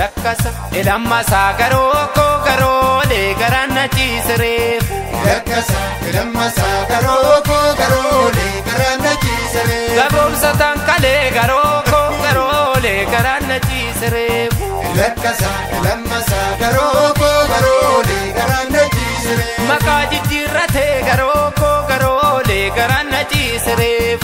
Lakkasa lammasaa garoo koo garoolee garaan na ciisireef. Lakkasa lammasaa garoo koo garoolee garaan na ciisireef. Gaboomsa kalee garoo koo garoolee garaan na ciisireef. Lakkasa lammasaa garoo koo garoolee garaan na ciisireef. Maqaa jijjiirratee garoo koo garoolee garaan na ciisireef.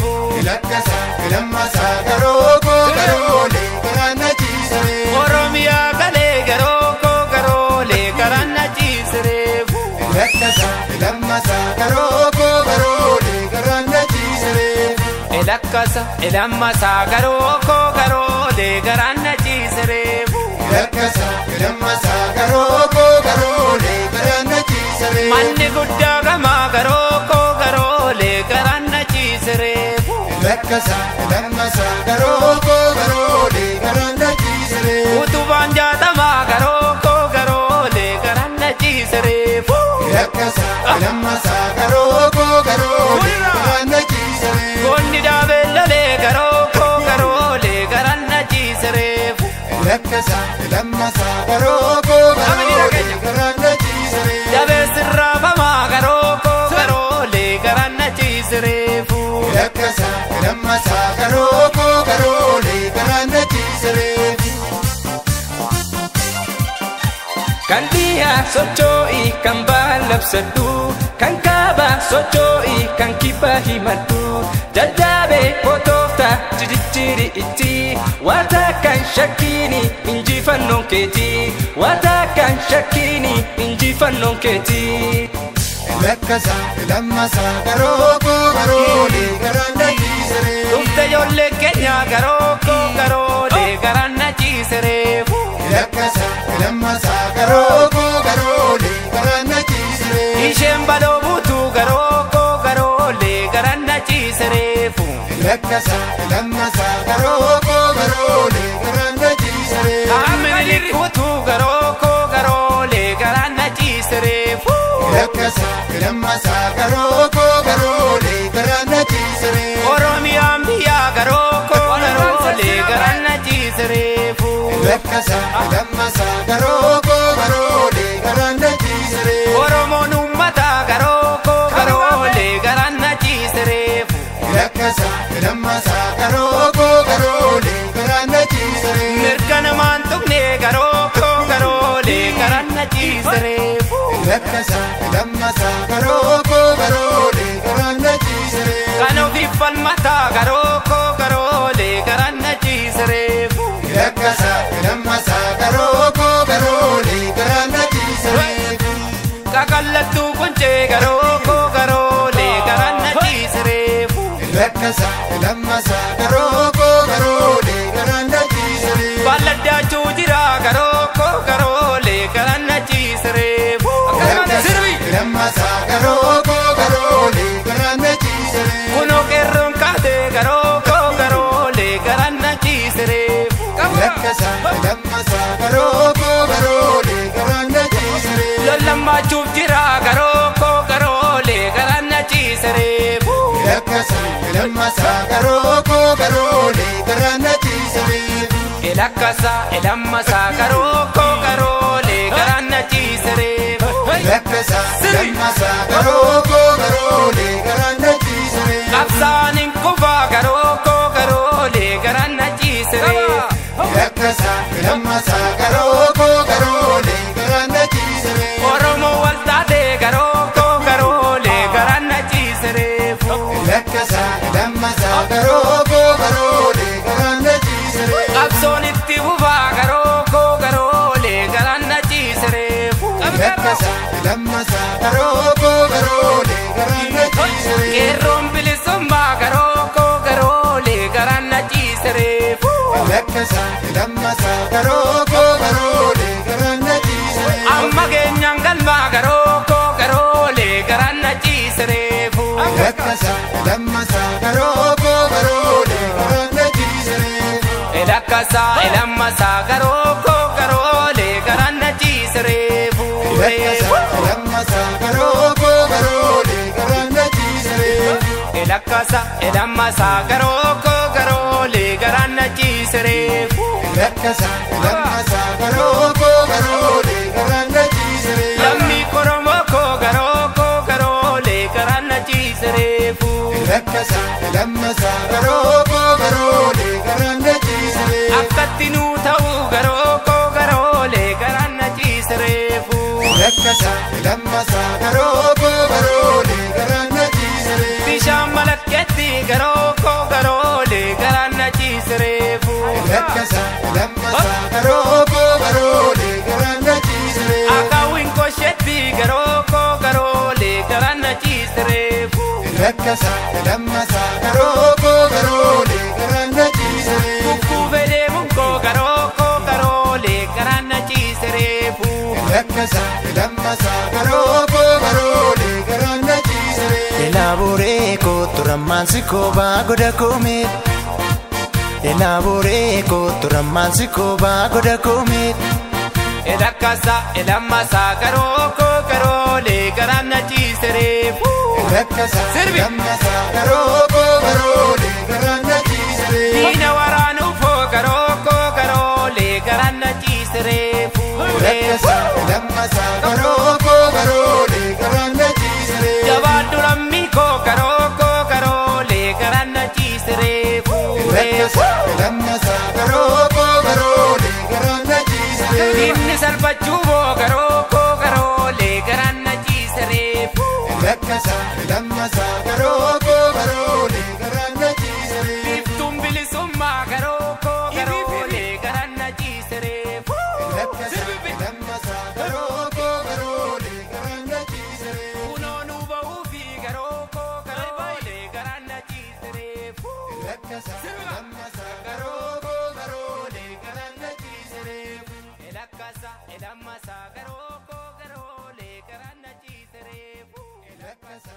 Lakkasa lammasaa garoo koo garoolee garaan na ciisireef. Oromiyaa galee garoo koo garoolee garaan na ciisireef. Lakkasa lammasaa garoo koo garoolee garaan na ciisireef. Lakkasa lammasaa garoo koo garoolee garaan na ciisireef. Lakkasa lammasaa garoo koo garoolee garaan na ciisireef. Manni guddaa gamaa garoo koo garoolee garaan na ciisireef. Lakkasa lammasaa garoo koo garoolee garaan na ciisireef. Utubaan jaatamaa garoo koo garoolee garaan na ciisireef. Lakkasa lammasaa garoo koo garoolee garaan na ciisireef. Goonni dhaabeellalee garoo koo garoolee garaan na ciisireef. Lakkasa lammasaa garoo koo garoolee garaan na ciisireef. Jabeessirraafamaa garoo koo garoolee garaan na ciisireef. Lakkasa lammasaa garoo koo garoolee garaan na ciisireef. Kan dhiyaa socho'i kan baallabsadhu kan kaabaa socho'i kan kibbaa himadhu jajjaabee kotoofta jijjiiri itti waata kan shakkiini injifannoon keeti waata kan shakkiini injifannoon keeti. Lakkasa lammasaa garoo koo garoolee garaan na ciisireef. Dhufte ijoollee keenya garoo koo garoolee garaan na ciisireef. Lakkasa lammasaa garoo koo garoolee garaan na ciisireef. Isheen baloo buutuu garoo koo garoolee garaan na ciisireef. Lakkasa lammasaa garoo koo garoolee garaan na ciisireef. Qaamni likuutuu garoo koo garoolee garaan na ciisireef. Lakkasa lammasaa garoo koo garoolee garaan na ciisireef. Oromiyaan biyyaa garoo koo garoolee garaan na ciisireef. Lakkasa lammasaa garoo koo garoolee garaan na ciisireef. Oromoon uummata garoo koo garoolee garaan na ciisireef. Lakkasa lammasaa garoo koo garoolee garaan na ciisireef. Mirga namaan tuqnee garoo koo garoolee garaan na ciisireef. Lakkasa lammasaa garoo koo garoolee garaan na ciisireef. Kan ofiif falmataa garoo koo garoolee garaan na ciisireef. Lakkasa lammasaa garoo koo garoolee garaan na ciisireef. Kakallattuu quncee garoo koo garoolee garaan na ciisireef. Lakkasa lammasaa garoo koo garoolee garaan na ciisireef. Balladdaachuu jira garoo koo garoolee garaan na ciisireef. Lakkasa lammasaa garoo koo garoolee garaan na ciisireef. Kunoo qeerroon kaatee garoo koo garoolee garaan na ciisireef. Lakkasa lammasaa garoo koo garoolee garaan na ciisireef. Lollamaachuuf jira garoo koo garoolee garaan na ciisireef. Lakkasa lammasaa garoo koo garoolee garaan na ciisireef. Lakkasa lammasaa garoo koo garoolee garaan na ciisireef. Lakkasa lammasaa garoo koo garoolee garaan na ciisireef. Qabsaan hin kufaa garoo koo garoolee garaan na ciisireef. Lakkasa lammasaa garoo koo garoolee garaan na ciisireef. Oromoo wal taatee garoo koo garoolee garaan na ciisireef. Lakkasa lammasaa garoo koo garoolee garaan na ciisireef. Qabsoon itti fufaa garoo koo garoolee garaan na ciisireef. Lakkasa lammasaa garoo koo garoolee garaan na ciisireef. Qeerroon bilisummaa garoo koo garoolee garaan na ciisireef. Lakkasa lammasaa garoo koo garoolee garaan na ciisireef. Amma keenyaan galmaa garoo koo garoolee garaan na ciisireef. Lakkasa lammasaa garoo koo garoolee garaan na ciisireef. Lakkasa lammasaa garoo koo garoolee garaan na ciisireef. Lakkasa lammasaa garoo koo garoolee garaan na ciisireef. Lakkasa lammasaa garoo koo garoolee garaan na ciisireef. Lakkasa lammasaa garoo. Lakkasa lammasaa garoo koo garoolee garaan na ciisiree. Akkatti nuu ta'uu garoo koo garoolee garaan na ciisireefu. Lakkasa lammasaa garoo koo garoolee garaan na ciisiree. Bishaan malakkeetti garoo koo garoolee garaan na ciisireefu. Lakkasa lammasaa garoo koo garoolee garaan na ciisiree. Akaawwiin kosheetti garoo koo garoolee garaan na ciisireefu. Lakkasa lammasaa garoo koo garoolee garaan na ciisiree. Kukkuufee deemuun koo garoo koo garoolee garaan na ciisireefu. Lakkasa lammasaa garoo koo garoolee garaan na ciisiree. Elaboree kootu rammaansi koobaa goda koomee. Elaboree kootu rammaansi koobaa goda koomee. Lakkasa lammasaa garoo koo garoolee garaan na ciisireefu. Lakkasa Sirbi. lammasaa garoo koo garoolee garaan na ciisiree. Diina waraanuufoo garoo koo garoolee garaan na ciisireefu. Lakkasa lammasaa garoo koo garoolee garaan na ciisiree. Jabaadhu lammii koo garoo koo garoolee garaan na ciisireefu. Lakkasa lammasaa garoo koo garoolee garaan na ciisiree. Diinni salphachuu garoo koo garoolee garaan na ciisireefu. Lakkasa lammasaa garoo koo garoolee garaan na ciisiree. Biiftuun bilisummaa garoo koo garoolee garaan na ciisireefu. Lakkasa lammasaa garoo koo garoolee garaan na ciisiree. Kunoo nu ba'uufi garoo koo garoolee garaan na ciisireefu. Lakkasa lammasaa garoo koo garoolee garaan na ciisiree. Lakkasa lammasaa garoo koo garoolee garaan na ciisireefu. Lakkasa.